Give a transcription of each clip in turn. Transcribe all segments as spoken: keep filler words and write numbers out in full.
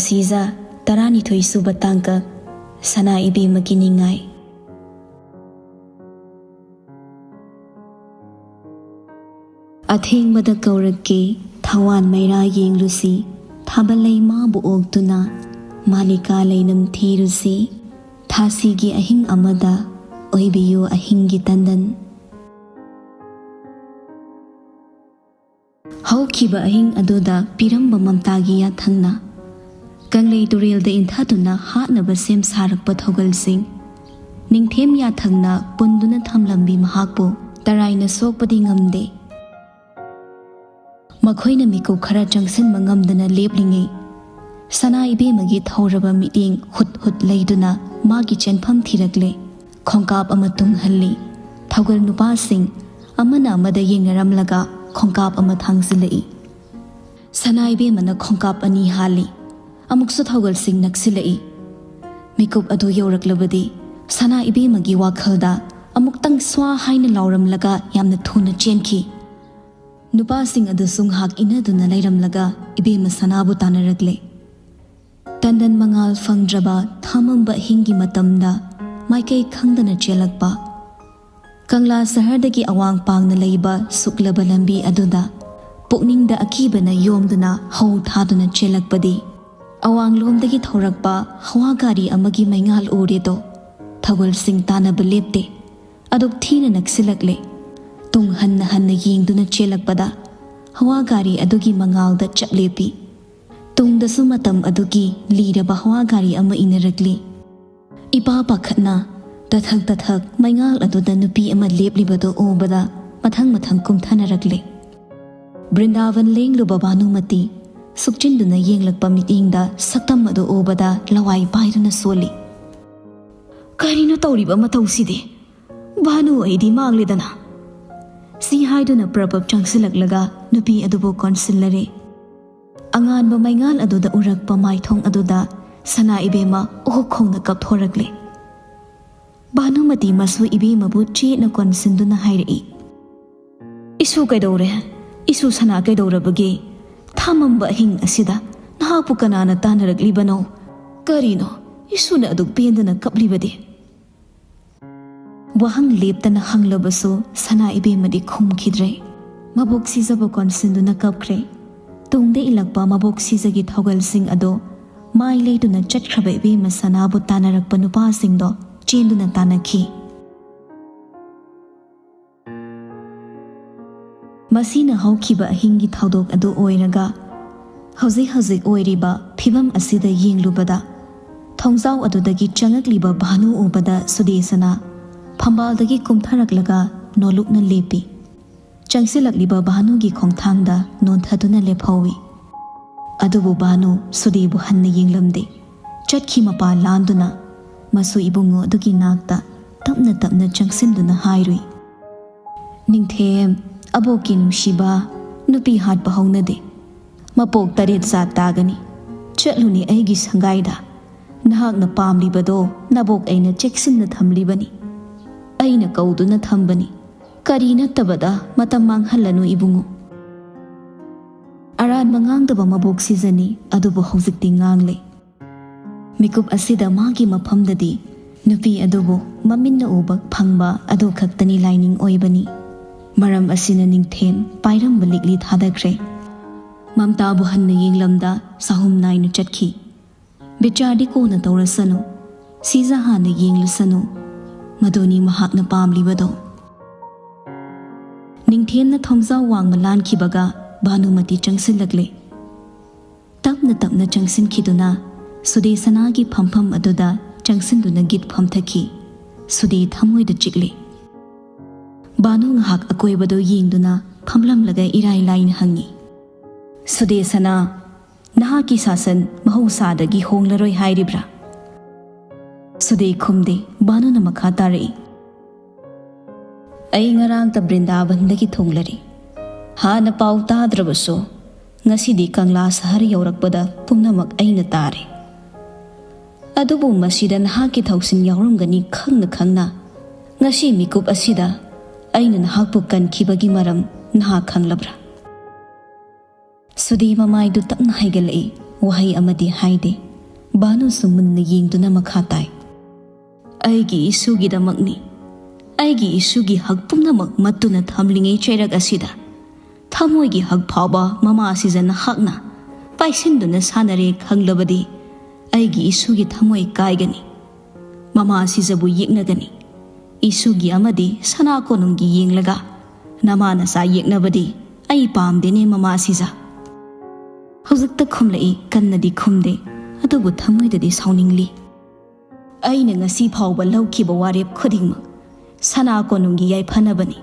ꯁꯤꯖ ꯇꯔꯥꯅꯤꯊꯣꯏ ꯁꯨꯕ ꯇꯥꯡꯀꯛ꯫ ꯁꯅꯥ ꯏꯕꯦꯝꯃꯒꯤ ꯅꯤꯡꯉꯥꯏ꯫ ꯑꯊꯦꯡꯕꯗ ꯀꯧꯔꯛꯀꯦ, ꯊꯋꯥꯟ ꯃꯩꯔꯥ ꯌꯦꯡꯂꯨꯁꯤ, ꯊꯥꯕꯜ ꯂꯩꯃꯥꯕꯨ ꯑꯣꯛꯇꯨꯅ, ꯃꯥꯂꯤꯀꯥ ꯂꯩꯅꯝ ꯊꯤꯔꯨꯁꯤ, ꯊꯥꯁꯤꯒꯤ ꯑꯍꯤꯡ ꯑꯃꯗ, ꯑꯣꯏꯕꯤꯌꯨ ꯑꯍꯤꯡꯒꯤ ꯇꯟꯗꯟ꯫ ꯍꯧꯈꯤꯕ ꯑꯍꯤꯡ ꯑꯗꯨꯗ ꯄꯤꯔꯝꯕ ꯃꯝꯇꯥꯒꯤ ꯌꯥꯊꯪꯅ ꯀꯪꯂꯩ ꯇꯨꯔꯦꯜꯗ ꯏꯟꯊꯗꯨꯅ ꯍꯥꯠꯅꯕ ꯁꯦꯝ ꯁꯥꯔꯛꯄ ꯊꯧꯒꯜꯁꯤꯡ, ꯅꯤꯡꯊꯦꯝ ꯌꯥꯊꯪꯅ ꯄꯨꯟꯗꯨꯅ ꯊꯝꯂꯝꯃꯤ ꯃꯍꯥꯛꯄꯨ ꯇꯔꯥꯏꯅ ꯁꯣꯛꯄꯗꯤ ꯉꯝꯗꯦ꯫ ꯃꯈꯣꯏꯅ ꯃꯤꯀꯨꯞ ꯈꯔ ꯆꯪꯁꯤꯟꯕ ꯉꯝꯗꯅ ꯂꯦꯞꯂꯤꯉꯩ, ꯁꯅꯥ ꯏꯕꯦꯝꯃꯒꯤ ꯊꯧꯔꯕ ꯃꯤꯠꯌꯦꯡ ꯍꯨꯠ ꯍꯨꯠ ꯂꯩꯗꯨꯅ ꯃꯥꯒꯤ ꯆꯦꯟꯐꯝ ꯊꯤꯔꯛꯂꯦ꯫ ꯈꯣꯡꯀꯥꯞ ꯑꯃ ꯇꯨꯡꯍꯜꯂꯤ꯫ ꯊꯧꯒꯜ ꯅꯨꯄꯥꯁꯤꯡ ꯑꯃꯅ ꯑꯃꯗ ꯌꯦꯡꯅꯔꯝꯂꯒ ꯈꯣꯡꯀꯥꯞ ꯑꯃ ꯊꯥꯡꯖꯤꯜꯂꯛꯏ꯫ ꯁꯅꯥ ꯏꯕꯦꯝꯃꯅ ꯈꯣꯡꯀꯥꯞ ꯑꯅꯤ ꯍꯥꯜꯂꯤ꯫ ꯑꯃꯨꯛꯁꯨ ꯊꯧꯒꯜꯁꯤꯡ ꯅꯛꯁꯤꯜꯂꯛꯏ꯫ ꯃꯤꯀꯨꯞ ꯑꯗꯨ ꯌꯧꯔꯛꯂꯕꯗꯤ ꯁꯅꯥ ꯏꯕꯦꯝꯃꯒꯤ ꯋꯥꯈꯜꯗ ꯑꯃꯨꯛꯇꯪ ꯁ꯭ꯋꯥ ꯍꯥꯏꯅ ꯂꯥꯎꯔꯝꯂꯒ ꯌꯥꯝꯅ ꯊꯨꯅ ꯆꯦꯟꯈꯤ꯫ ꯅꯨꯄꯥꯁꯤꯡ ꯑꯗꯨꯁꯨ ꯉꯥꯏꯍꯥꯛ ꯏꯟꯅꯗꯨꯅ ꯂꯩꯔꯝꯂꯒ ꯏꯕꯦꯝꯃ ꯁꯅꯥꯕꯨ ꯇꯥꯟꯅꯔꯛꯂꯦ꯫ ꯇꯟꯗꯟ ꯃꯉꯥꯜ ꯐꯪꯗ꯭ꯔꯕ ꯊꯥꯃꯝꯕ ꯑꯍꯤꯡꯒꯤ ꯃꯇꯝꯗ ꯃꯥꯏꯀꯩ ꯈꯪꯗꯅ ꯆꯦꯜꯂꯛꯄ꯫ ꯀꯪꯂꯥ ꯁꯍꯔꯗꯒꯤ ꯑꯋꯥꯡ ꯄꯥꯡꯅ ꯂꯩꯕ ꯁꯨꯛꯂꯕ ꯂꯝꯕꯤ ꯑꯗꯨꯗ ꯄꯨꯛꯅꯤꯡꯗ ꯑꯀꯤꯕꯅ ꯌꯣꯝꯗꯨꯅ ꯍꯧ ꯊꯥꯗꯨꯅ ꯆꯦꯜꯂꯛꯄꯗꯤ, ꯑꯋꯥꯡꯂꯣꯝꯗꯒꯤ ꯊꯧꯔꯛꯄ ꯍꯋꯥ ꯒꯥꯔꯤ ꯑꯃꯒꯤ ꯃꯩꯉꯥꯜ ꯎꯔꯦꯗꯣ꯫ ꯊꯧꯒꯜꯁꯤꯡ ꯇꯥꯟꯅꯕ ꯂꯦꯞꯇꯦ꯫ ꯑꯗꯨꯛ ꯊꯤꯅ ꯅꯛꯁꯤꯜꯂꯛꯂꯦ꯫ ꯇꯨꯡ ꯍꯟꯅ ꯍꯟꯅ ꯌꯦꯡꯗꯨꯅ ꯆꯦꯜꯂꯛꯄꯗ ꯍꯋꯥ ꯒꯥꯔꯤ ꯑꯗꯨꯒꯤ ꯃꯉꯥꯜꯗ ꯆꯞ ꯂꯦꯞꯄꯤ꯫ ꯇꯨꯡꯗꯁꯨ ꯃꯇꯝ ꯑꯗꯨꯒꯤ ꯂꯤꯔꯕ ꯍꯋꯥ ꯒꯥꯔꯤ ꯑꯃ ꯏꯟꯅꯔꯛꯂꯤ꯫ ꯏꯄꯥ ꯄꯥꯈꯠꯅ ꯇꯊꯛ ꯇꯊꯛ ꯃꯩꯉꯥꯜ ꯑꯗꯨꯗ ꯅꯨꯄꯤ ꯑꯃ ꯂꯦꯞꯂꯤꯕꯗꯨ ꯎꯕꯗ ꯃꯊꯪ ꯃꯊꯪ ꯀꯨꯝꯊꯅꯔꯛꯂꯦ꯫ ꯕ꯭ꯔꯤꯟꯗꯥꯕꯟ ꯂꯦꯡꯂꯨꯕ ꯚꯥꯅꯨꯃꯇꯤ ꯁꯨꯛꯆꯤꯟꯗꯨꯅ ꯌꯦꯡꯂꯛꯄ ꯃꯤꯠꯌꯦꯡꯗ ꯁꯛꯇꯝ ꯑꯗꯨ ꯎꯕꯗ ꯂꯋꯥꯏ ꯄꯥꯏꯗꯨꯅ ꯁꯣꯜꯂꯤ꯫ "ꯀꯔꯤꯅꯣ ꯇꯧꯔꯤꯕ ꯃꯇꯧꯁꯤꯗꯤ? ꯚꯥꯅꯨ, ꯑꯩꯗꯤ ꯃꯥꯡꯂꯦꯗꯅ!" ꯁꯤ ꯍꯥꯏꯗꯨꯅ ꯄ꯭ꯔꯕꯞ ꯆꯪꯁꯤꯜꯂꯛꯂꯒ ꯅꯨꯄꯤ ꯑꯗꯨꯕꯨ ꯀꯣꯟꯁꯤꯜꯂꯔꯦ꯫ ꯑꯉꯥꯟꯕ ꯃꯩꯉꯥꯜ ꯑꯗꯨꯗ ꯎꯔꯛꯄ ꯃꯥꯏꯊꯣꯡ ꯑꯗꯨꯗ ꯁꯅꯥ ꯏꯕꯦꯝꯃ ꯑꯣꯛ ꯈꯣꯡꯅ ꯀꯞꯊꯣꯔꯛꯂꯦ꯫ ꯚꯥꯅꯨꯃꯇꯤ ꯃꯁꯨ ꯏꯕꯦꯝꯃꯕꯨ ꯆꯦꯠꯅ ꯀꯣꯟꯁꯤꯟꯗꯨꯅ ꯍꯥꯏꯔꯛꯏ, "ꯏꯁꯨ ꯀꯩꯗꯧꯔꯦ? ꯏꯁꯨ ꯁꯅꯥ ꯀꯩꯗꯧꯔꯕꯒꯦ? ꯊꯥꯃꯝꯕ ꯑꯍꯤꯡ ꯑꯁꯤꯗ ꯅꯍꯥꯛꯄꯨ ꯀꯅꯥꯅ ꯇꯥꯟꯅꯔꯛꯂꯤꯕꯅꯣ? ꯀꯔꯤꯅꯣ ꯏꯁꯨꯅ ꯑꯗꯨꯛ ꯄꯦꯟꯗꯅ ꯀꯞꯂꯤꯕꯗꯤ?" ꯋꯥꯍꯪ ꯂꯦꯞꯇꯅ ꯍꯪꯂꯕꯁꯨ ꯁꯅꯥ ꯏꯕꯦꯝꯃꯗꯤ ꯈꯨꯝꯈꯤꯗ꯭ꯔꯦ꯫ ꯃꯕꯣꯛ ꯁꯤꯖꯕꯨ ꯀꯣꯟꯁꯤꯟꯗꯨꯅ ꯀꯞꯈ꯭ꯔꯦ꯫ ꯇꯨꯡꯗ ꯏꯜꯂꯛꯄ ꯃꯕꯣꯛ ꯁꯤꯖꯒꯤ ꯊꯧꯒꯜꯁꯤꯡ ꯑꯗꯣ ꯃꯥꯏ ꯂꯩꯗꯨꯅ ꯆꯠꯈ꯭ꯔꯕ ꯏꯕꯦꯝꯃ ꯁꯅꯥꯕꯨ ꯇꯥꯟꯅꯔꯛꯄ ꯅꯨꯄꯥꯁꯤꯡꯗꯣ ꯆꯦꯟꯗꯨꯅ ꯇꯥꯟꯅꯈꯤ꯫ ꯃꯁꯤꯅ ꯍꯧꯈꯤꯕ ꯑꯍꯤꯡꯒꯤ ꯊꯧꯗꯣꯛ ꯑꯗꯨ ꯑꯣꯏꯔꯒ, ꯍꯧꯖꯤꯛ ꯍꯧꯖꯤꯛ ꯑꯣꯏꯔꯤꯕ ꯐꯤꯕꯝ ꯑꯁꯤꯗ ꯌꯦꯡꯂꯨꯕꯗ, ꯊꯣꯡꯖꯥꯎ ꯑꯗꯨꯗꯒꯤ ꯆꯪꯉꯛꯂꯤꯕ ꯚꯥꯅꯨ ꯎꯕꯗ ꯁꯨꯗꯦꯁꯅꯥ ꯐꯝꯕꯥꯜꯗꯒꯤ ꯀꯨꯝꯊꯔꯛꯂꯒ ꯅꯣꯂꯨꯛꯅ ꯂꯦꯞꯄꯤ꯫ ꯆꯪꯁꯤꯜꯂꯛꯂꯤꯕ ꯚꯥꯅꯨꯒꯤ ꯈꯣꯡꯊꯥꯡꯗ ꯅꯣꯟꯊꯗꯨꯅ ꯂꯦꯞꯍꯧꯏ꯫ ꯑꯗꯨꯕꯨ ꯚꯥꯅꯨ ꯁꯨꯗꯦꯕꯨ ꯍꯟꯅ ꯌꯦꯡꯂꯝꯗꯦ꯫ ꯆꯠꯈꯤ ꯃꯄꯥ ꯂꯥꯟꯗꯨꯅ ꯃꯁꯨ ꯏꯕꯨꯡꯉꯣ ꯑꯗꯨꯒꯤ ꯅꯥꯛꯇ ꯇꯞꯅ ꯇꯞꯅ ꯆꯪꯁꯤꯟꯗꯨꯅ ꯍꯥꯏꯔꯨꯏ, "ꯅꯤꯡꯊꯦꯝ, ꯑꯕꯣꯛꯀꯤ ꯅꯨꯡꯁꯤꯕ, ꯅꯨꯄꯤ ꯍꯥꯠꯄ ꯍꯧꯅꯗꯦ꯫ ꯃꯄꯣꯛ ꯇꯔꯦꯠ ꯆꯥ ꯇꯥꯒꯅꯤ꯫ ꯆꯠꯂꯨꯅꯤ ꯑꯩꯒꯤ ꯁꯪꯒꯥꯏꯗ꯫ ꯅꯍꯥꯛꯅ ꯄꯥꯝꯂꯤꯕꯗꯣ ꯅꯕꯣꯛ ꯑꯩꯅ ꯆꯦꯛꯁꯤꯟꯅ ꯊꯝꯂꯤꯕꯅꯤ꯫ ꯑꯩꯅ ꯀꯧꯗꯨꯅ ꯊꯝꯕꯅꯤ꯫ ꯀꯔꯤ ꯅꯠꯇꯕꯗ ꯃꯇꯝ ꯃꯥꯡꯍꯜꯂꯅꯨ ꯏꯕꯨꯡꯉꯣ꯫" ꯑꯔꯥꯟꯕ ꯉꯥꯡꯗꯕ ꯃꯕꯣꯛ ꯁꯤꯖꯅꯤ, ꯑꯗꯨꯕꯨ ꯍꯧꯖꯤꯛꯇꯤ ꯉꯥꯡꯂꯦ꯫ ꯃꯤꯀꯨꯞ ꯑꯁꯤꯗ ꯃꯥꯒꯤ ꯃꯐꯝꯗꯗꯤ ꯅꯨꯄꯤ ꯑꯗꯨꯕꯨ ꯃꯃꯤꯠꯅ ꯎꯕ ꯐꯪꯕ ꯑꯗꯨ ꯈꯛꯇꯅꯤ ꯂꯥꯏꯅꯤꯡ ꯑꯣꯏꯕꯅꯤ꯫ ꯃꯔꯝ ꯑꯁꯤꯅ ꯅꯤꯡꯊꯦꯝ ꯄꯥꯏꯔꯝꯕ ꯂꯤꯛꯂꯤ ꯊꯥꯗꯈ꯭ꯔꯦ꯫ ꯃꯝꯇꯥꯕꯨ ꯍꯟꯅ ꯌꯦꯡꯂꯝꯗ ꯆꯍꯨꯝ ꯅꯥꯏꯅ ꯆꯠꯈꯤ꯫ "ꯕꯤꯆꯥꯔꯗꯤ ꯀꯣꯟꯅ ꯇꯧꯔꯁꯅꯨ, ꯁꯤꯖ ꯍꯥꯟꯅ ꯌꯦꯡꯂꯁꯅꯨ, ꯃꯗꯨꯅꯤ ꯃꯍꯥꯛꯅ ꯄꯥꯝꯂꯤꯕꯗꯣ꯫" ꯅꯤꯡꯊꯦꯝꯅ ꯊꯣꯡꯖꯥꯎ ꯋꯥꯡꯃ ꯂꯥꯟꯈꯤꯕꯒ ꯚꯥꯅꯨꯃꯇꯤ ꯆꯪꯁꯤꯜꯂꯛꯂꯦ꯫ ꯇꯞꯅ ꯇꯞꯅ ꯆꯪꯁꯤꯟꯈꯤꯗꯨꯅ ꯁꯨꯗꯦꯁꯅꯥꯒꯤ ꯐꯝꯐꯝ ꯑꯗꯨꯗ ꯆꯪꯁꯤꯟꯗꯨꯅ ꯒꯤꯠ ꯐꯝꯊꯈꯤ꯫ ꯁꯨꯗꯦ ꯊꯃꯣꯏꯗ ꯆꯤꯛꯂꯦ꯫ ꯚꯥꯅꯨ ꯉꯥꯏꯍꯥꯛ ꯑꯀꯣꯏꯕꯗꯨ ꯌꯦꯡꯗꯨꯅ ꯐꯝꯂꯝꯂꯒ ꯏꯔꯥꯏ ꯂꯥꯏꯅ ꯍꯪꯉꯤ, "ꯁꯨꯗꯦꯁꯅꯥ, ꯅꯍꯥꯛꯀꯤ ꯁꯥꯁꯟ ꯃꯍꯧꯁꯥꯗꯒꯤ ꯍꯣꯡꯂꯔꯣꯏ ꯍꯥꯏꯔꯤꯕ꯭ꯔꯥ?" ꯁꯨꯗꯦ ꯈꯨꯝꯗꯦ꯫ ꯚꯥꯅꯨꯅ ꯃꯈꯥ ꯇꯥꯔꯛꯏ, "ꯑꯩ ꯉꯔꯥꯡꯇ ꯕ꯭ꯔꯤꯟꯗꯥꯕꯟꯗꯒꯤ ꯊꯨꯡꯂꯔꯤ꯫ ꯍꯥꯟꯅ ꯄꯥꯎ ꯇꯥꯗ꯭ꯔꯕꯁꯨ ꯉꯁꯤꯗꯤ ꯀꯪꯂꯥ ꯁꯍꯔ ꯌꯧꯔꯛꯄꯗ ꯄꯨꯝꯅꯃꯛ ꯑꯩꯅ ꯇꯥꯔꯦ꯫ ꯑꯗꯨꯕꯨ ꯃꯁꯤꯗ ꯅꯍꯥꯛꯀꯤ ꯊꯧꯁꯤꯟ ꯌꯥꯎꯔꯝꯒꯅꯤ ꯈꯪꯅ ꯈꯪꯅ ꯉꯁꯤ ꯃꯤꯀꯨꯞ ꯑꯁꯤꯗ ꯑꯩꯅ ꯅꯍꯥꯛꯄꯨ ꯀꯟꯈꯤꯕꯒꯤ ꯃꯔꯝ ꯅꯍꯥꯛ ꯈꯪꯂꯕ꯭ꯔꯥ?" ꯁꯨꯗꯦ ꯃꯃꯥꯏꯗꯨ ꯇꯞꯅ ꯍꯥꯏꯒꯠꯂꯛꯏ꯫ ꯋꯥꯍꯩ ꯑꯃꯗꯤ ꯍꯥꯏꯗꯦ꯫ ꯚꯥꯅꯨꯁꯨ ꯃꯨꯟꯅ ꯌꯦꯡꯗꯨꯅ ꯃꯈꯥ ꯇꯥꯏ꯫ "ꯑꯩꯒꯤ ꯏꯁꯨꯒꯤꯗꯃꯛꯅꯤ꯫ ꯑꯩꯒꯤ ꯏꯁꯨꯒꯤ ꯍꯛ ꯄꯨꯝꯅꯃꯛ ꯃꯠꯇꯨꯅ ꯊꯝꯂꯤꯉꯩ ꯆꯩꯔꯛ ꯑꯁꯤꯗ ꯊꯃꯣꯏꯒꯤ ꯍꯛ ꯐꯥꯎꯕ ꯃꯃꯥ ꯁꯤꯖ ꯅꯍꯥꯛꯅ ꯄꯥꯏꯁꯤꯟꯗꯨꯅ ꯁꯥꯟꯅꯔꯦ ꯈꯪꯂꯕꯗꯤ ꯑꯩꯒꯤ ꯏꯁꯨꯒꯤ ꯊꯃꯣꯏ ꯀꯥꯏꯒꯅꯤ꯫ ꯃꯃꯥ ꯁꯤꯖꯕꯨ ꯌꯦꯛꯅꯒꯅꯤ꯫ ꯏꯁꯨꯒꯤ ꯑꯃꯗꯤ ꯁꯅꯥ ꯀꯣꯅꯨꯡꯒꯤ ꯌꯦꯡꯂꯒ ꯅꯃꯥ ꯅꯆꯥ ꯌꯦꯛꯅꯕꯗꯤ ꯑꯩ ꯄꯥꯝꯗꯦꯅꯦ ꯃꯃꯥ ꯁꯤꯖ꯫" ꯍꯧꯖꯤꯛꯇ ꯈꯨꯝꯂꯛꯏ, ꯀꯟꯅꯗꯤ ꯈꯨꯝꯗꯦ, ꯑꯗꯨꯕꯨ ꯊꯃꯣꯏꯗꯗꯤ ꯁꯥꯎꯅꯤꯡꯂꯤ꯫ "ꯑꯩꯅ ꯉꯁꯤ ꯐꯥꯎꯕ ꯂꯧꯈꯤꯕ ꯋꯥꯔꯦꯞ ꯈꯨꯗꯤꯡꯃꯛ ꯁꯅꯥ ꯀꯣꯅꯨꯡꯒꯤ ꯌꯥꯏꯐꯅꯕꯅꯤ,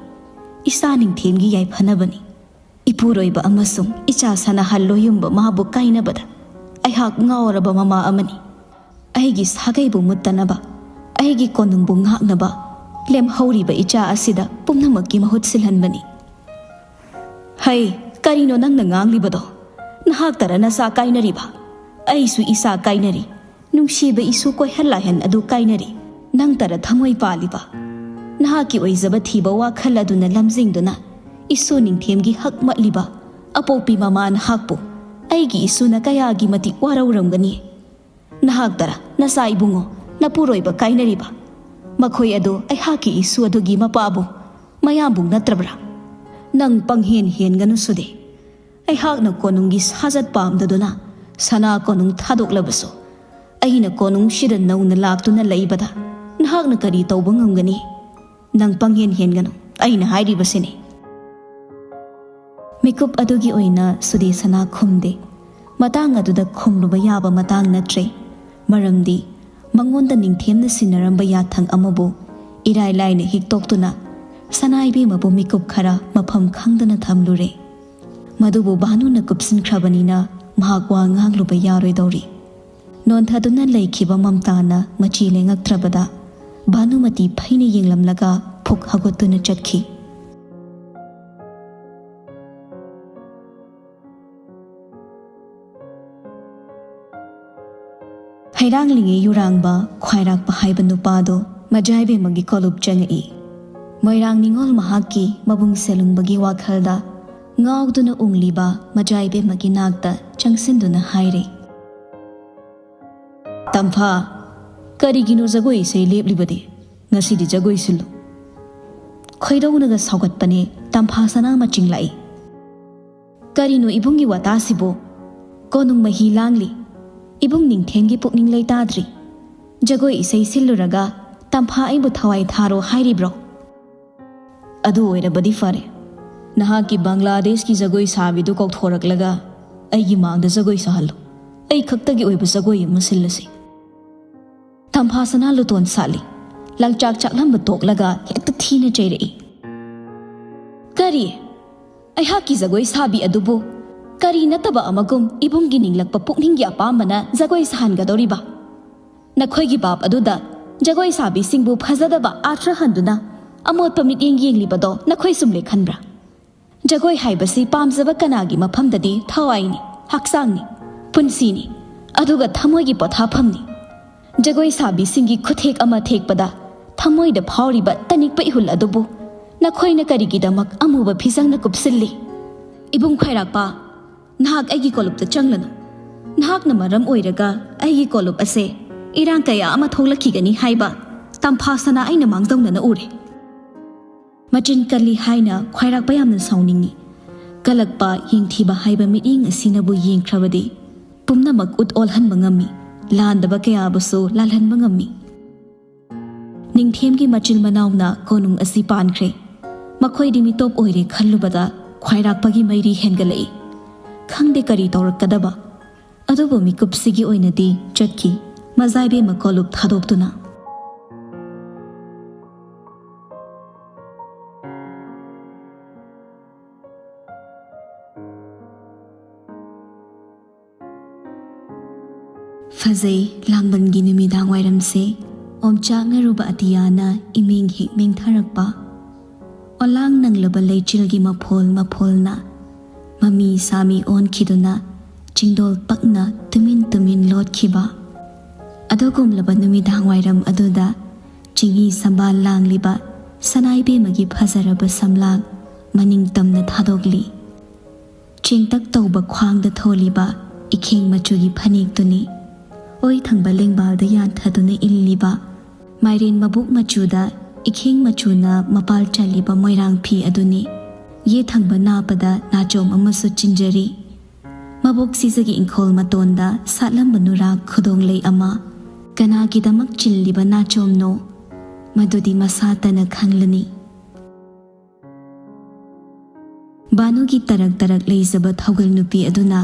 ꯏꯆꯥ ꯅꯤꯡꯊꯦꯝꯒꯤ ꯌꯥꯏꯐꯅꯕꯅꯤ꯫ ꯏꯄꯨꯔꯣꯏꯕ ꯑꯃꯁꯨꯡ ꯏꯆꯥ ꯁꯅꯥꯍꯜ ꯂꯣꯌꯨꯝꯕ ꯃꯥꯕꯨ ꯀꯥꯏꯅꯕꯗ ꯑꯩꯍꯥꯛ ꯉꯥꯎꯔꯕ ꯃꯃꯥ ꯑꯃꯅꯤ꯫ ꯑꯩꯒꯤ ꯁꯥꯒꯩꯕꯨ ꯃꯨꯠꯇꯅꯕ, ꯑꯩꯒꯤ ꯀꯣꯅꯨꯡꯕꯨ ꯉꯥꯛꯅꯕ ꯂꯦꯝꯍꯧꯔꯤꯕ ꯏꯆꯥ ꯑꯁꯤꯗ ꯄꯨꯝꯅꯃꯛꯀꯤ ꯃꯍꯨꯠ ꯁꯤꯜꯍꯟꯕꯅꯤ꯫" "ꯍꯩ, ꯀꯔꯤꯅꯣ ꯅꯪꯅ ꯉꯥꯡꯂꯤꯕꯗꯣ? ꯅꯍꯥꯛꯇꯔ ꯅꯆꯥ ꯀꯥꯏꯅꯔꯤꯕ? ꯑꯩꯁꯨ ꯏꯆꯥ ꯀꯥꯏꯅꯔꯤ꯫ ꯅꯨꯡꯁꯤꯕ ꯏꯁꯨ ꯀꯣꯏꯍꯜ ꯂꯥꯏꯍꯟ ꯑꯗꯨ ꯀꯥꯏꯅꯔꯤ꯫ ꯅꯪꯇꯔ ꯊꯃꯣꯏ ꯄꯥꯜꯂꯤꯕ? ꯅꯍꯥꯛꯀꯤ ꯑꯣꯏꯖꯕ ꯊꯤꯕ ꯋꯥꯈꯜ ꯑꯗꯨꯅ ꯂꯝꯖꯤꯡꯗꯨꯅ ꯏꯁꯨ ꯅꯤꯡꯊꯦꯝꯒꯤ ꯍꯛ ꯃꯠꯂꯤꯕ ꯑꯄꯣꯛꯄꯤ ꯃꯃꯥ ꯅꯍꯥꯛꯄꯨ ꯑꯩꯒꯤ ꯏꯁꯨꯅ ꯀꯌꯥꯒꯤ ꯃꯇꯤꯛ ꯋꯥꯔꯧꯔꯝꯒꯅꯤ꯫ ꯅꯍꯥꯛꯇꯔ ꯅꯆꯥ ꯏꯕꯨꯡꯉꯣ, ꯅꯄꯨꯔꯣꯏꯕ ꯀꯥꯏꯅꯔꯤꯕ? ꯃꯈꯣꯏ ꯑꯗꯨ ꯑꯩꯍꯥꯛꯀꯤ ꯏꯁꯨ ꯑꯗꯨꯒꯤ ꯃꯄꯥꯕꯨ ꯃꯌꯥꯝꯕꯨ ꯅꯠꯇ꯭ꯔꯕ꯭ꯔꯥ? ꯅꯪ ꯄꯪꯍꯦꯟ ꯍꯦꯟꯒꯅꯨ ꯁꯨꯗꯦ꯫ ꯑꯩꯍꯥꯛꯅ ꯀꯣꯅꯨꯡꯒꯤ ꯁꯥꯖꯠ ꯄꯥꯝꯗꯗꯨꯅ ꯁꯅꯥ ꯀꯣꯅꯨꯡ ꯊꯥꯗꯣꯛꯂꯕꯁꯨ, ꯑꯩꯅ ꯀꯣꯅꯨꯡꯁꯤꯗ ꯅꯧꯅ ꯂꯥꯛꯇꯨꯅ ꯂꯩꯕꯗ ꯅꯍꯥꯛꯅ ꯀꯔꯤ ꯇꯧꯕ ꯉꯝꯒꯅꯤ? ꯅꯪ ꯄꯪꯍꯦꯟ ꯍꯦꯟꯒꯅꯨ, ꯑꯩꯅ ꯍꯥꯏꯔꯤꯕꯁꯤꯅꯤ꯫" ꯃꯤꯀꯨꯞ ꯑꯗꯨꯒꯤ ꯑꯣꯏꯅ ꯁꯨꯗꯦ ꯁꯅꯥ ꯈꯨꯝꯗꯦ꯫ ꯃꯇꯥꯡ ꯑꯗꯨꯗ ꯈꯨꯝꯂꯨꯕ ꯌꯥꯕ ꯃꯇꯥꯡ ꯅꯠꯇ꯭ꯔꯦ꯫ ꯃꯔꯝꯗꯤ ꯃꯉꯣꯟꯗ ꯅꯤꯡꯊꯦꯝꯅ ꯁꯤꯟꯅꯔꯝꯕ ꯌꯥꯊꯪ ꯑꯃꯕꯨ ꯏꯔꯥꯏ ꯂꯥꯏꯅ ꯍꯤꯛꯇꯣꯛꯇꯨꯅ ꯁꯅꯥ ꯏꯕꯦꯝꯃꯕꯨ ꯃꯤꯀꯨꯞ ꯈꯔ ꯃꯐꯝ ꯈꯪꯗꯅ ꯊꯝꯂꯨꯔꯦ꯫ ꯃꯗꯨꯕꯨ ꯚꯥꯅꯨꯅ ꯀꯨꯞꯁꯤꯟꯈ꯭ꯔꯕꯅꯤꯅ ꯃꯍꯥꯛ ꯋꯥ ꯉꯥꯡꯂꯨꯕ ꯌꯥꯔꯣꯏꯗꯧꯔꯤ꯫ ꯅꯣꯟꯊꯗꯨꯅ ꯂꯩꯈꯤꯕ ꯃꯝꯇꯥꯅ ꯃꯆꯤ ꯂꯦꯡꯉꯛꯇ꯭ꯔꯕꯗ ꯚꯥꯅꯨꯃꯇꯤ ꯐꯩꯅ ꯌꯦꯡꯂꯝꯂꯒ ꯐꯨꯛ ꯍꯧꯒꯠꯇꯨꯅ ꯆꯠꯈꯤ꯫ ꯍꯩꯔꯥꯡꯂꯤꯉꯩ ꯌꯨꯔꯥꯡꯕ ꯈ꯭ꯋꯥꯏꯔꯥꯛꯄ ꯍꯥꯏꯕ ꯅꯨꯄꯥꯗꯣ ꯃꯖꯥꯏꯕꯦꯝꯃꯒꯤ ꯀꯣꯂꯨꯞ ꯆꯪꯉꯛꯏ꯫ ꯃꯣꯏꯔꯥꯡ ꯅꯤꯉꯣꯜ ꯃꯍꯥꯛꯀꯤ ꯃꯕꯨꯡ ꯁꯦꯂꯨꯡꯕꯒꯤ ꯋꯥꯈꯜꯗ ꯉꯥꯎꯗꯨꯅ ꯎꯪꯂꯤꯕ ꯃꯖꯥ ꯏꯕꯦꯝꯃꯒꯤ ꯅꯥꯛꯇ ꯆꯪꯁꯤꯟꯗꯨꯅ ꯍꯥꯏꯔꯦ, "ꯇꯝꯐꯥ, ꯀꯔꯤꯒꯤꯅꯣ ꯖꯒꯣꯏ ꯏꯁꯩ ꯂꯦꯞꯂꯤꯕꯗꯤ? ꯉꯁꯤꯗꯤ ꯖꯒꯣꯏ ꯁꯤꯜꯂꯨ꯫" ꯈꯣꯏꯗꯧꯅꯒ ꯁꯥꯎꯒꯠꯄꯅꯦ ꯇꯝꯐꯥ ꯁꯅꯥ ꯃꯆꯤꯡ ꯂꯥꯛꯏ꯫ "ꯀꯔꯤꯅꯣ ꯏꯕꯨꯡꯒꯤ ꯋꯥꯇꯥꯁꯤꯕꯨ? ꯀꯣꯅꯨꯡ ꯃꯍꯤ ꯂꯥꯡꯂꯤ꯫ ꯏꯕꯨꯡ ꯅꯤꯡꯊꯦꯝꯒꯤ ꯄꯨꯛꯅꯤꯡ ꯂꯩꯇꯥꯗ꯭ꯔꯤ꯫ ꯖꯒꯣꯏ ꯏꯁꯩ ꯁꯤꯜꯂꯨꯔꯒ ꯇꯝꯐꯥ ꯑꯩꯕꯨ ꯊꯋꯥꯏ ꯊꯥꯔꯣ ꯍꯥꯏꯔꯤꯕ꯭ꯔꯣ? ꯑꯗꯨ ꯑꯣꯏꯔꯕꯗꯤ ꯐꯔꯦ꯫ ꯅꯍꯥꯛꯀꯤ ꯕꯪꯒ꯭ꯂꯥꯗꯦꯁꯀꯤ ꯖꯒꯣꯏ ꯁꯥꯕꯤꯗꯨ ꯀꯧꯊꯣꯔꯛꯂꯒ ꯑꯩꯒꯤ ꯃꯥꯡꯗ ꯖꯒꯣꯏ ꯁꯥꯍꯜꯂꯨ꯫ ꯑꯩ ꯈꯛꯇꯒꯤ ꯑꯣꯏꯕ ꯖꯒꯣꯏ ꯑꯃ ꯁꯤꯜꯂꯁꯤ꯫" ꯇꯝꯐꯥ ꯁꯅꯥ ꯂꯨꯇꯣꯟ ꯁꯥꯠꯂꯤ꯫ ꯂꯪꯆꯥꯛ ꯆꯥꯛꯂꯝꯕ ꯇꯣꯛꯂꯒ ꯍꯦꯛꯇ ꯊꯤꯅ ꯆꯩꯔꯛꯏ꯫ "ꯀꯔꯤ? ꯑꯩꯍꯥꯛꯀꯤ ꯖꯒꯣꯏ ꯁꯥꯕꯤ ꯑꯗꯨꯕꯨ ꯀꯔꯤ ꯅꯠꯇꯕ ꯑꯃꯒꯨꯝ ꯏꯕꯨꯡꯒꯤ ꯅꯤꯡꯂꯛꯄ ꯄꯨꯛꯅꯤꯡꯒꯤ ꯑꯄꯥꯝꯕꯅ ꯖꯒꯣꯏ ꯁꯥꯍꯟꯒꯗꯧꯔꯤꯕ? ꯅꯈꯣꯏꯒꯤ ꯕꯥꯞ ꯑꯗꯨꯗ ꯖꯒꯣꯏ ꯁꯥꯕꯤꯁꯤꯡꯕꯨ ꯐꯖꯗꯕ ꯑꯥꯔꯊ ꯍꯟꯗꯨꯅ ꯑꯃꯣꯠꯄ ꯃꯤꯠꯌꯦꯡ ꯌꯦꯡꯂꯤꯕꯗꯣ ꯅꯈꯣꯏ ꯆꯨꯝꯂꯦ ꯈꯟꯕ꯭ꯔꯥ? ꯖꯒꯣꯏ ꯍꯥꯏꯕꯁꯤ ꯄꯥꯝꯖꯕ ꯀꯅꯥꯒꯤ ꯃꯐꯝꯗꯗꯤ ꯊꯋꯥꯏꯅꯤ, ꯍꯛꯆꯥꯡꯅꯤ, ꯄꯨꯟꯁꯤꯅꯤ, ꯑꯗꯨꯒ ꯊꯃꯣꯏꯒꯤ ꯄꯣꯊꯥꯐꯝꯅꯤ꯫ ꯖꯒꯣꯏ ꯁꯥꯕꯤꯁꯤꯡꯒꯤ ꯈꯨꯊꯦꯛ ꯑꯃ ꯊꯦꯛꯄꯗ ꯊꯃꯣꯏꯗ ꯐꯥꯎꯔꯤꯕ ꯇꯅꯤꯛꯄ ꯏꯍꯨꯜ ꯑꯗꯨꯕꯨ ꯅꯈꯣꯏꯅ ꯀꯔꯤꯒꯤꯗꯃꯛ ꯑꯃꯨꯕ ꯐꯤꯖꯪꯅ ꯀꯨꯞꯁꯤꯜꯂꯤ? ꯏꯕꯨꯡ ꯈ꯭ꯋꯥꯏꯔꯥꯛꯄ, ꯅꯍꯥꯛ ꯑꯩꯒꯤ ꯀꯣꯂꯨꯞꯇ ꯆꯪꯂꯅꯨ꯫ ꯅꯍꯥꯛꯅ ꯃꯔꯝ ꯑꯣꯏꯔꯒ ꯑꯩꯒꯤ ꯀꯣꯂꯨꯞ ꯑꯁꯦ ꯏꯔꯥꯡ ꯀꯌꯥ ꯑꯃ ꯊꯣꯛꯂꯛꯈꯤꯒꯅꯤ ꯍꯥꯏꯕ ꯇꯝꯐꯥ ꯁꯅꯥ ꯑꯩꯅ ꯃꯥꯡꯖꯧꯅꯅ ꯎꯔꯦ꯫" ꯃꯆꯤꯟ ꯀꯜꯂꯤ ꯍꯥꯏꯅ ꯈ꯭ꯋꯥꯏꯔꯥꯛꯄ ꯌꯥꯝꯅ ꯁꯥꯎꯅꯤꯡꯏ꯫ ꯀꯜꯂꯛꯄ, ꯌꯦꯡꯊꯤꯕ ꯍꯥꯏꯕ ꯃꯤꯠꯌꯦꯡ ꯑꯁꯤꯅꯕꯨ ꯌꯦꯡꯈ꯭ꯔꯕꯗꯤ ꯄꯨꯝꯅꯃꯛ ꯎꯠ ꯑꯣꯜꯍꯟꯕ ꯉꯝꯃꯤ, ꯂꯥꯟꯗꯕ ꯀꯌꯥꯕꯨꯁꯨ ꯂꯥꯜꯍꯟꯕ ꯉꯝꯃꯤ꯫ ꯅꯤꯡꯊꯦꯝꯒꯤ ꯃꯆꯤꯜ ꯃꯅꯥꯎꯅ ꯀꯣꯅꯨꯡ ꯑꯁꯤ ꯄꯥꯟꯈ꯭ꯔꯦ꯫ ꯃꯈꯣꯏꯗꯤ ꯃꯤꯇꯣꯞ ꯑꯣꯏꯔꯦ ꯈꯜꯂꯨꯕꯗ ꯈ꯭ꯋꯥꯏꯔꯥꯛꯄꯒꯤ ꯃꯩꯔꯤ ꯍꯦꯟꯒꯠꯂꯛꯏ꯫ ꯈꯪꯗꯦ ꯀꯔꯤ ꯇꯧꯔꯛꯀꯗꯕ꯫ ꯑꯗꯨꯕꯨ ꯃꯤꯀꯨꯞꯁꯤꯒꯤ ꯑꯣꯏꯅꯗꯤ ꯆꯠꯈꯤ ꯃꯖꯥꯏꯕꯦꯝꯃ ꯀꯣꯂꯨꯞ ꯊꯥꯗꯣꯛꯇꯨꯅ꯫ ꯐꯖꯩ ꯂꯥꯡꯕꯟꯒꯤ ꯅꯨꯃꯤꯗꯥꯡ ꯋꯥꯏꯔꯝꯁꯦ꯫ ꯑꯣꯝꯆꯥꯛꯅꯔꯨꯕ ꯑꯇꯤꯌꯥꯅ ꯏꯃꯦꯡ ꯍꯦꯛ ꯃꯦꯡꯊꯔꯛꯄ꯫ ꯑꯣꯂꯥꯡ ꯅꯪꯂꯕ ꯂꯩꯆꯤꯜꯒꯤ ꯃꯐꯣꯜ ꯃꯐꯣꯜꯅ ꯃꯃꯤ ꯁꯥꯃꯤ ꯑꯣꯟꯈꯤꯗꯨꯅ ꯆꯤꯡꯗꯣꯜ ꯄꯛꯅ ꯇꯨꯃꯤꯟ ꯇꯨꯃꯤꯟ ꯂꯣꯠꯈꯤꯕ꯫ ꯑꯗꯨꯒꯨꯝꯂꯕ ꯅꯨꯃꯤꯗꯥꯡ ꯋꯥꯏꯔꯝ ꯑꯗꯨꯗ ꯆꯤꯡꯍꯤ ꯁꯝꯕꯥꯜ ꯂꯥꯡꯂꯤꯕ ꯁꯅꯥꯏꯕꯦꯝꯃꯒꯤ ꯐꯖꯔꯕ ꯁꯝꯂꯥꯡ ꯃꯅꯤꯡ ꯇꯝꯅ ꯊꯥꯗꯣꯛꯂꯤ꯫ ꯆꯦꯡꯇꯛ ꯇꯧꯕ ꯈ꯭ꯋꯥꯡꯗ ꯊꯣꯜꯂꯤꯕ ꯏꯈꯦꯡ ꯃꯆꯨꯒꯤ ꯐꯅꯦꯛꯇꯨꯅꯤ꯫ ꯑꯣꯏ ꯊꯪꯕ ꯂꯦꯡꯕꯥꯜꯗ ꯌꯥꯟꯊꯗꯨꯅ ꯏꯜꯂꯤꯕ ꯃꯥꯏꯔꯦꯟ ꯃꯕꯨꯛ ꯃꯆꯨꯗ ꯏꯈꯦꯡ ꯃꯆꯨꯅ ꯃꯄꯥꯜ ꯆꯜꯂꯤꯕ ꯃꯣꯏꯔꯥꯡ ꯐꯤ ꯑꯗꯨꯅꯤ꯫ ꯌꯦꯠ ꯊꯪꯕ ꯅꯥꯄꯗ ꯅꯥꯆꯣꯝ ꯑꯃꯁꯨ ꯆꯤꯟꯖꯔꯤ꯫ ꯃꯕꯣꯛ ꯁꯤꯖꯒꯤ ꯏꯪꯈꯣꯜ ꯃꯇꯣꯟꯗ ꯁꯥꯠꯂꯝꯕ ꯅꯨꯔꯥ ꯈꯨꯗꯣꯡꯂꯩ ꯑꯃ꯫ ꯀꯅꯥꯒꯤꯗꯃꯛ ꯆꯤꯜꯂꯤꯕ ꯅꯥꯆꯣꯝꯅꯣ? ꯃꯗꯨꯗꯤ ꯃꯁꯥꯇꯅ ꯈꯪꯂꯅꯤ꯫ ꯕꯥꯅꯨꯒꯤ ꯇꯔꯛ ꯇꯔꯛ ꯂꯩꯖꯕ ꯊꯧꯒꯜ ꯅꯨꯄꯤ ꯑꯗꯨꯅ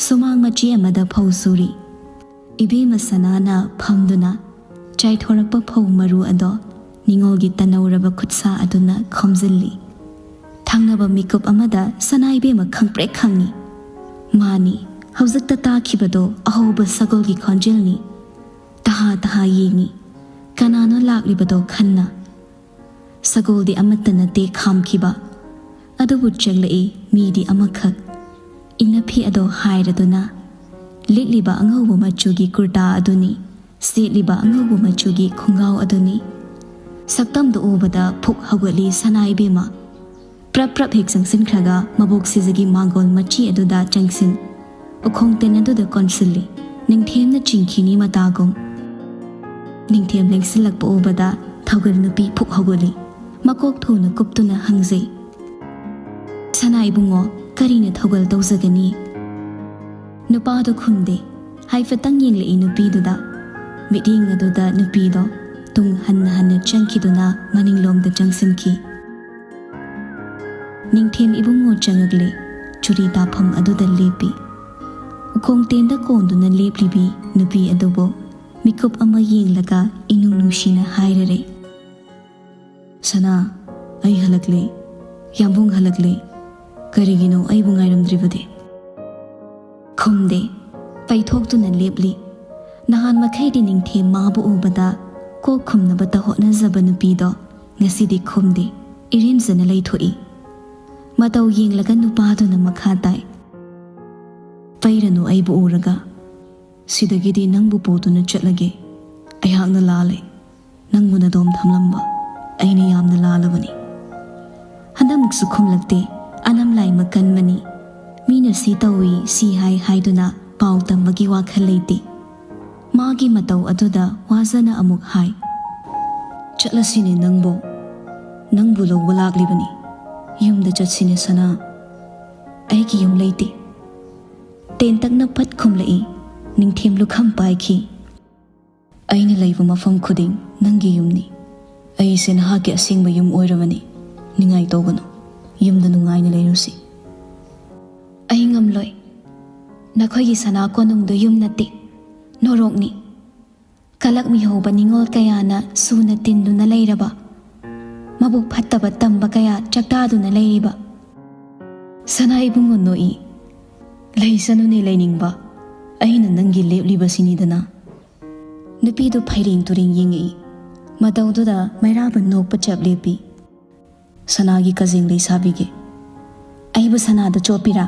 ꯁꯨꯃꯥꯡ ꯃꯆꯦ ꯑꯃꯗ ꯐꯧ ꯁꯨꯔꯤ꯫ ꯏꯕꯦꯝꯃ ꯁꯅꯥꯅ ꯐꯝꯗꯨꯅ ꯆꯥꯏꯊꯣꯔꯛꯄ ꯐꯧ ꯃꯔꯨ ꯑꯗꯣ ꯅꯤꯉꯣꯜꯒꯤ ꯇꯅꯧꯔꯕ ꯈꯨꯠꯁꯥ ꯑꯗꯨꯅ ꯈꯣꯝꯖꯤꯜꯂꯤ꯫ ꯊꯪꯅꯕ ꯃꯤꯀꯨꯞ ꯑꯃꯗ ꯁꯅꯥ ꯏꯕꯦꯝꯃ ꯈꯪꯄ꯭ꯔꯦꯛ ꯈꯪꯉꯤ꯫ ꯃꯥꯅꯤ, ꯍꯧꯖꯤꯛꯇ ꯇꯥꯈꯤꯕꯗꯣ ꯑꯍꯧꯕ ꯁꯒꯣꯜꯒꯤ ꯈꯣꯟꯖꯦꯜꯅꯤ꯫ ꯇꯍꯥ ꯇꯍꯥ ꯌꯦꯡꯉꯤ꯫ ꯀꯅꯥꯅꯣ ꯂꯥꯛꯂꯤꯕꯗꯣ ꯈꯟꯅ꯫ ꯁꯒꯣꯜꯗꯤ ꯑꯃꯠꯇ ꯅꯠꯇꯦ ꯈꯥꯝꯈꯤꯕ꯫ ꯑꯗꯨꯕꯨ ꯆꯦꯜꯂꯛꯏ ꯃꯤꯗꯤ ꯑꯃꯈꯛ꯫ ꯏꯟꯅꯐꯤ ꯑꯗꯣ ꯍꯥꯏꯔꯗꯨꯅ ꯂꯤꯠꯂꯤꯕ ꯑꯉꯧꯕ ꯃꯆꯨꯒꯤ ꯀꯨꯔꯇꯥ ꯑꯗꯨꯅꯤ, ꯁꯦꯠꯂꯤꯕ ꯑꯉꯧꯕ ꯃꯆꯨꯒꯤ ꯈꯣꯡꯒ꯭ꯔꯥꯎ ꯑꯗꯨꯅꯤ꯫ ꯁꯛꯇꯝꯗꯨ ꯎꯕꯗ ꯐꯨꯛ ꯍꯧꯒꯠꯂꯤ ꯁꯅꯥ ꯏꯕꯦꯝꯃ꯫ ꯄ꯭ꯔꯞ ꯄ꯭ꯔꯞ ꯍꯦꯛ ꯆꯪꯁꯤꯟꯈ꯭ꯔꯒ ꯃꯕꯣꯛ ꯁꯤꯖꯒꯤ ꯃꯥꯡꯒꯣꯜ ꯃꯆꯤ ꯑꯗꯨꯗ ꯆꯪꯁꯤꯟ꯫ ꯎꯈꯣꯡ ꯇꯦꯟ ꯑꯗꯨꯗ ꯀꯣꯟꯁꯤꯜꯂꯤ꯫ ꯅꯤꯡꯊꯦꯝꯅ ꯆꯤꯡꯈꯤꯅꯤ ꯃꯇꯥꯒꯨꯝ꯫ ꯅꯤꯡꯊꯦꯝ ꯂꯦꯡꯁꯤꯜꯂꯛꯄ ꯎꯕꯗ ꯊꯧꯒꯜ ꯅꯨꯄꯤ ꯐꯨꯛ ꯍꯧꯒꯠꯂꯤ꯫ ꯃꯀꯣꯛ ꯊꯣꯡꯅ ꯀꯨꯞꯇꯨꯅ ꯍꯪꯖꯩ, "ꯁꯅꯥ ꯏꯕꯨꯡꯉꯣ, ꯀꯔꯤꯅ ꯊꯧꯒꯜ ꯇꯧꯖꯒꯅꯤ?" ꯅꯨꯄꯥꯗꯣ ꯈꯨꯝꯗꯦ꯫ ꯍꯥꯏꯐꯦꯠꯇꯪ ꯌꯦꯡꯂꯛꯏ ꯅꯨꯄꯤꯗꯨꯗ꯫ ꯃꯤꯠꯌꯦꯡ ꯑꯗꯨꯗ ꯅꯨꯄꯤꯗꯣ ꯇꯨꯡ ꯍꯟꯅ ꯍꯟꯅ ꯆꯪꯈꯤꯗꯨꯅ ꯃꯅꯤꯡꯂꯣꯝꯗ ꯆꯪꯁꯤꯟꯈꯤ꯫ ꯅꯤꯡꯊꯦꯝ ꯏꯕꯨꯡꯉꯣ ꯆꯪꯉꯛꯂꯦ꯫ ꯆꯨꯔꯤ ꯇꯥꯐꯝ ꯑꯗꯨꯗ ꯂꯦꯞꯄꯤ꯫ ꯎꯈꯣꯡ ꯇꯦꯟꯗ ꯀꯣꯟꯗꯨꯅ ꯂꯦꯞꯂꯤꯕꯤ ꯅꯨꯄꯤ ꯑꯗꯨꯕꯨ ꯃꯤꯀꯨꯞ ꯑꯃ ꯌꯦꯡꯂꯒ ꯏꯅꯨꯡ ꯅꯨꯡꯁꯤꯅ ꯍꯥꯏꯔꯔꯦ, "ꯁꯅꯥ, ꯑꯩ ꯍꯜꯂꯛꯂꯦ꯫ ꯌꯥꯝꯕꯨꯡ ꯍꯜꯂꯛꯂꯦ꯫ ꯀꯔꯤꯒꯤꯅꯣ ꯑꯩꯕꯨ ꯉꯥꯏꯔꯝꯗ꯭ꯔꯤꯕꯗꯤ?" ꯈꯨꯝꯗꯦ꯫ ꯄꯩꯊꯣꯛꯇꯨꯅ ꯂꯦꯞꯂꯤ꯫ ꯅꯍꯥꯟ ꯃꯈꯩꯗꯤ ꯅꯤꯡꯊꯦꯝ ꯃꯥꯕꯨ ꯎꯕꯗ ꯀꯣꯛ ꯈꯨꯝꯅꯕꯇ ꯍꯣꯠꯅꯖꯕ ꯅꯨꯄꯤꯗꯣ ꯉꯁꯤꯗꯤ ꯈꯨꯝꯗꯦ꯫ ꯏꯔꯦꯝꯖꯅ ꯂꯩꯊꯣꯛꯏ꯫ ꯃꯇꯧ ꯌꯦꯡꯂꯒ ꯅꯨꯄꯥꯗꯨꯅ ꯃꯈꯥ ꯇꯥꯏ, "ꯄꯩꯔꯅꯨ ꯑꯩꯕꯨ ꯎꯔꯒ꯫ ꯁꯤꯗꯒꯤꯗꯤ ꯅꯪꯕꯨ ꯄꯨꯗꯨꯅ ꯆꯠꯂꯒꯦ꯫ ꯑꯩꯍꯥꯛꯅ ꯂꯥꯜꯂꯦ꯫ ꯅꯪꯕꯨ ꯅꯗꯣꯝ ꯊꯝꯂꯝꯕ ꯑꯩꯅ ꯌꯥꯝꯅ ꯂꯥꯜꯂꯕꯅꯤ꯫" ꯍꯟꯗꯛꯃꯨꯛꯁꯨ ꯈꯨꯝꯂꯛꯇꯦ꯫ ꯑꯅꯝꯂꯥꯏ ꯃꯀꯟꯕꯅꯤ꯫ ꯃꯤꯅ ꯁꯤ ꯇꯧꯏ, ꯁꯤ ꯍꯥꯏ ꯍꯥꯏꯗꯨꯅ ꯄꯥꯎ ꯇꯝꯕꯒꯤ ꯋꯥꯈꯜ ꯂꯩꯇꯦ꯫ ꯃꯥꯒꯤ ꯃꯇꯧ ꯑꯗꯨꯗ ꯋꯥꯖꯅ ꯑꯃꯨꯛ ꯍꯥꯏ, "ꯆꯠꯂꯁꯤꯅꯦ ꯅꯪꯕꯣ꯫ ꯅꯪꯕꯨ ꯂꯧꯕ ꯂꯥꯛꯂꯤꯕꯅꯤ꯫ ꯌꯨꯝꯗ ꯆꯠꯁꯤꯅꯦ ꯁꯅꯥ꯫ ꯑꯩꯒꯤ ꯌꯨꯝ ꯂꯩꯇꯦ꯫" ꯇꯦꯟꯇꯛꯅ ꯐꯠ ꯈꯨꯝꯂꯛꯏ꯫ ꯅꯤꯡꯊꯦꯝ ꯂꯨꯈꯝ ꯄꯥꯏꯈꯤ꯫ "ꯑꯩꯅ ꯂꯩꯕ ꯃꯐꯝ ꯈꯨꯗꯤꯡ ꯅꯪꯒꯤ ꯌꯨꯝꯅꯤ꯫ ꯑꯩꯁꯦ ꯅꯍꯥꯛꯀꯤ ꯑꯁꯦꯡꯕ ꯌꯨꯝ ꯑꯣꯏꯔꯕꯅꯤ꯫ ꯅꯤꯡꯉꯥꯏ ꯇꯧꯒꯅꯨ꯫ ꯌꯨꯝꯗ ꯅꯨꯡꯉꯥꯏꯅ ꯂꯩꯔꯨꯁꯤ꯫" "ꯑꯩ ꯉꯝꯂꯣꯏ꯫ ꯅꯈꯣꯏꯒꯤ ꯁꯅꯥ ꯀꯣꯅꯨꯡꯗꯨ ꯌꯨꯝ ꯅꯠꯇꯦ, ꯅꯣꯔꯣꯛꯅꯤ꯫ ꯀꯂꯛꯃꯤ ꯍꯧꯕ ꯅꯤꯡꯉꯣꯜ ꯀꯌꯥꯅ ꯁꯨꯅ ꯇꯤꯟꯗꯨꯅ ꯂꯩꯔꯕ, ꯃꯕꯨꯛ ꯐꯠꯇꯕ ꯇꯝꯕ ꯀꯌꯥ ꯆꯥꯛꯇꯥꯗꯨꯅ ꯂꯩꯔꯤꯕ꯫" ꯁꯅꯥ ꯏꯕꯨꯡꯉꯣ ꯅꯣꯛꯏ꯫ "ꯂꯩꯁꯅꯨꯅꯦ ꯂꯩꯅꯤꯡꯕ, ꯑꯩꯅ ꯅꯪꯒꯤ ꯂꯦꯞꯂꯤꯕꯁꯤꯅꯤꯗꯅ꯫" ꯅꯨꯄꯤꯗꯨ ꯐꯩꯔꯦꯡ ꯇꯨꯔꯦꯡ ꯌꯦꯡꯉꯛꯏ꯫ ꯃꯇꯧꯗꯨꯗ ꯃꯩꯔꯥꯕ ꯅꯣꯛꯄ ꯆꯞ ꯂꯦꯞꯄꯤ꯫ "ꯁꯅꯥꯒꯤ ꯀꯖꯦꯡ ꯂꯩ ꯁꯥꯕꯤꯒꯦ꯫" "ꯑꯩꯕꯨ ꯁꯅꯥꯗ ꯆꯣꯞꯄꯤꯔꯥ?"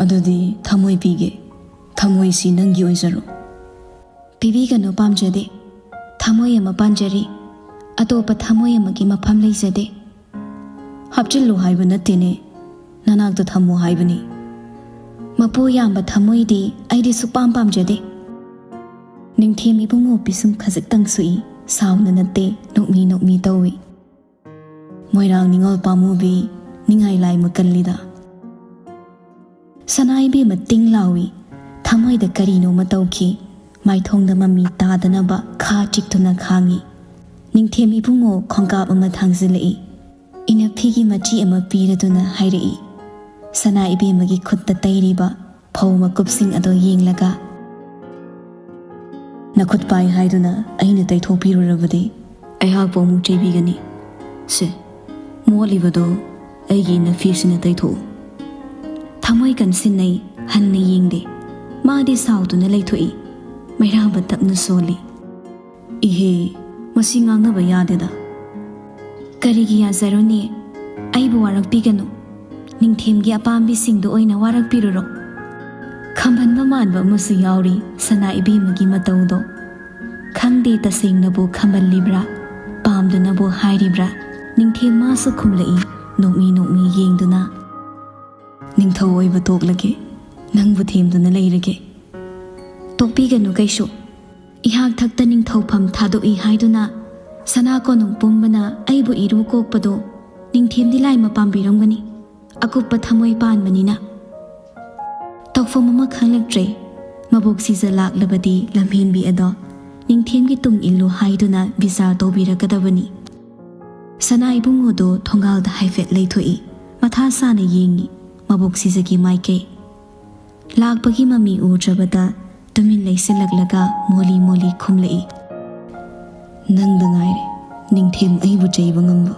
"ꯑꯗꯨꯗꯤ ꯊꯃꯣꯏ ꯄꯤꯒꯦ꯫ ꯊꯃꯣꯏꯁꯤ ꯅꯪꯒꯤ ꯑꯣꯏꯖꯔꯣ꯫" "ꯄꯤꯕꯤꯒꯅꯨ, ꯄꯥꯝꯖꯗꯦ꯫ ꯊꯃꯣꯏ ꯑꯃ ꯄꯥꯟꯖꯔꯤ꯫ ꯑꯇꯣꯞꯄ ꯊꯃꯣꯏ ꯑꯃꯒꯤ ꯃꯐꯝ ꯂꯩꯖꯗꯦ꯫" "ꯍꯥꯞꯆꯤꯜꯂꯨ ꯍꯥꯏꯕ ꯅꯠꯇꯦꯅꯦ, ꯅꯅꯥꯛꯇ ꯊꯝꯃꯨ ꯍꯥꯏꯕꯅꯤ꯫" "ꯃꯄꯨ ꯌꯥꯝꯕ ꯊꯃꯣꯏꯗꯤ ꯑꯩꯗꯤ ꯁꯨꯛꯄꯥꯝ ꯄꯥꯝꯖꯗꯦ꯫" ꯅꯤꯡꯊꯦꯝ ꯏꯕꯨꯡꯉꯣ ꯄꯤꯁꯨꯝ ꯈꯖꯤꯛꯇꯪ ꯁꯨꯏ꯫ ꯁꯥꯎꯅ ꯅꯠꯇꯦ, ꯅꯣꯛꯃꯤ ꯅꯣꯛꯃꯤ ꯇꯧꯏ꯫ "ꯃꯣꯏꯔꯥꯡ ꯅꯤꯉꯣꯜ ꯄꯥꯝꯃꯨꯕꯤ, ꯅꯤꯡꯉꯥꯏ ꯂꯥꯏ ꯃꯀꯜꯂꯤꯗ꯫" ꯁꯅꯥ ꯏꯕꯦꯝꯃ ꯇꯤꯡ ꯂꯥꯎꯏ꯫ ꯊꯃꯣꯏꯗ ꯀꯔꯤꯅꯣꯃ ꯇꯧꯈꯤ꯫ ꯃꯥꯏꯊꯣꯡꯗ ꯃꯃꯤ ꯇꯥꯗꯅꯕ ꯈꯥ ꯆꯤꯛꯇꯨꯅ ꯈꯥꯡꯉꯤ꯫ ꯅꯤꯡꯊꯦꯝ ꯏꯕꯨꯡꯉꯣ ꯈꯣꯡꯀꯥꯞ ꯑꯃ ꯊꯥꯡꯖꯤꯜꯂꯛꯏ꯫ ꯏꯅꯐꯤꯒꯤ ꯃꯆꯤ ꯑꯃ ꯄꯤꯔꯗꯨꯅ ꯍꯥꯏꯔꯛꯏ꯫ ꯁꯅꯥ ꯏꯕꯦꯝꯃꯒꯤ ꯈꯨꯠꯇ ꯇꯩꯔꯤꯕ ꯐꯧ ꯃꯀꯨꯞꯁꯤꯡ ꯑꯗꯨ ꯌꯦꯡꯂꯒ, "ꯅꯈꯨꯠ ꯄꯥꯏ ꯍꯥꯏꯗꯨꯅ ꯑꯩꯅ ꯇꯩꯊꯣꯛꯄꯤꯔꯨꯔꯕꯗꯤ ꯑꯩꯍꯥꯛꯄꯨ ꯑꯃꯨꯛ ꯆꯩꯕꯤꯒꯅꯤ꯫ ꯁꯦ, ꯃꯣꯠꯂꯤꯕꯗꯣ ꯑꯩꯒꯤ ꯏꯅꯐꯤꯁꯤꯅ ꯇꯩꯊꯣꯛꯎ꯫" ꯊꯃꯣꯏ ꯀꯟꯁꯤꯟꯅꯩ, ꯍꯟꯅ ꯌꯦꯡꯗꯦ꯫ ꯃꯥꯗꯤ ꯁꯥꯎꯗꯨꯅ ꯂꯩꯊꯣꯛꯏ꯫ ꯃꯩꯔꯥꯕ ꯇꯞꯅ ꯁꯣꯜꯂꯤ꯫ "ꯏꯍꯦ, ꯃꯁꯤ ꯉꯥꯡꯅꯕ ꯌꯥꯗꯦꯗ꯫" "ꯀꯔꯤꯒꯤ ꯌꯥꯖꯔꯨꯅꯤ? ꯑꯩꯕꯨ ꯋꯥꯔꯛꯄꯤꯒꯅꯨ꯫ ꯅꯤꯡꯊꯦꯝꯒꯤ ꯑꯄꯥꯝꯕꯤꯁꯤꯡꯗꯨ ꯑꯣꯏꯅ ꯋꯥꯔꯛꯄꯤꯔꯨꯔꯣ꯫" ꯈꯝꯍꯟꯕ ꯃꯥꯟꯕ ꯑꯃꯁꯨ ꯌꯥꯎꯔꯤ ꯁꯅꯥ ꯏꯕꯦꯝꯃꯒꯤ ꯃꯇꯧꯗꯣ꯫ ꯈꯪꯗꯦ ꯇꯁꯦꯡꯅꯕꯨ ꯈꯝꯍꯜꯂꯤꯕ꯭ꯔꯥ, ꯄꯥꯝꯗꯨꯅꯕꯨ ꯍꯥꯏꯔꯤꯕ꯭ꯔꯥ? ꯅꯤꯡꯊꯦꯝ ꯃꯥꯁꯨ ꯈꯨꯝꯂꯛꯏ, ꯅꯣꯛꯃꯤ ꯅꯣꯛꯃꯤ ꯌꯦꯡꯗꯨꯅ꯫ ꯅꯤꯡꯊꯧ ꯑꯣꯏꯕ ꯇꯣꯛꯂꯒꯦ, ꯅꯪꯕꯨ ꯊꯦꯝꯗꯨꯅ ꯂꯩꯔꯒꯦ꯫ ꯇꯣꯛꯄꯤꯒꯅꯨ ꯀꯩꯁꯨ꯫ ꯏꯍꯥꯛ ꯊꯛꯇ ꯅꯤꯡꯊꯧꯐꯝ ꯊꯥꯗꯣꯛꯏ ꯍꯥꯏꯗꯨꯅ ꯁꯅꯥ ꯀꯣꯅꯨꯡ ꯄꯨꯝꯕꯅ ꯑꯩꯕꯨ ꯏꯔꯨ ꯀꯣꯛꯄꯗꯣ ꯅꯤꯡꯊꯦꯝꯗꯤ ꯂꯥꯏꯃ ꯄꯥꯝꯕꯤꯔꯝꯒꯅꯤ, ꯑꯀꯨꯞꯄ ꯊꯃꯣꯏ ꯄꯥꯟꯕꯅꯤꯅ꯫ ꯇꯧꯐꯝ ꯑꯃ ꯈꯪꯂꯛꯇ꯭ꯔꯦ꯫ ꯃꯕꯣꯛ ꯁꯤꯖ ꯂꯥꯛꯂꯕꯗꯤ ꯂꯝꯍꯦꯟꯕꯤ ꯑꯗꯣ ꯅꯤꯡꯊꯦꯝꯒꯤ ꯇꯨꯡ ꯏꯜꯂꯨ ꯍꯥꯏꯗꯨꯅ ꯕꯤꯆꯥꯔ ꯇꯧꯕꯤꯔꯛꯀꯗꯕꯅꯤ꯫ ꯁꯅꯥ ꯏꯕꯨꯡꯉꯣꯗꯨ ꯊꯣꯡꯒꯥꯜꯗ ꯍꯥꯏꯐꯦꯠ ꯂꯩꯊꯣꯛꯏ꯫ ꯃꯊꯥ ꯁꯥꯅ ꯌꯦꯡꯉꯤ ꯃꯕꯣꯛ ꯁꯤꯖꯒꯤ ꯃꯥꯏꯀꯩ꯫ ꯂꯥꯛꯄꯒꯤ ꯃꯃꯤ ꯎꯗ꯭ꯔꯕꯗ ꯇꯨꯃꯤꯟ ꯂꯩꯁꯤꯜꯂꯛꯂꯒ ꯃꯣꯂꯤ ꯃꯣꯂꯤ ꯈꯨꯝꯂꯛꯏ꯫ ꯅꯪꯗ ꯉꯥꯏꯔꯦ ꯅꯤꯡꯊꯦꯝ ꯑꯩꯕꯨ ꯆꯩꯕ ꯉꯝꯕ꯫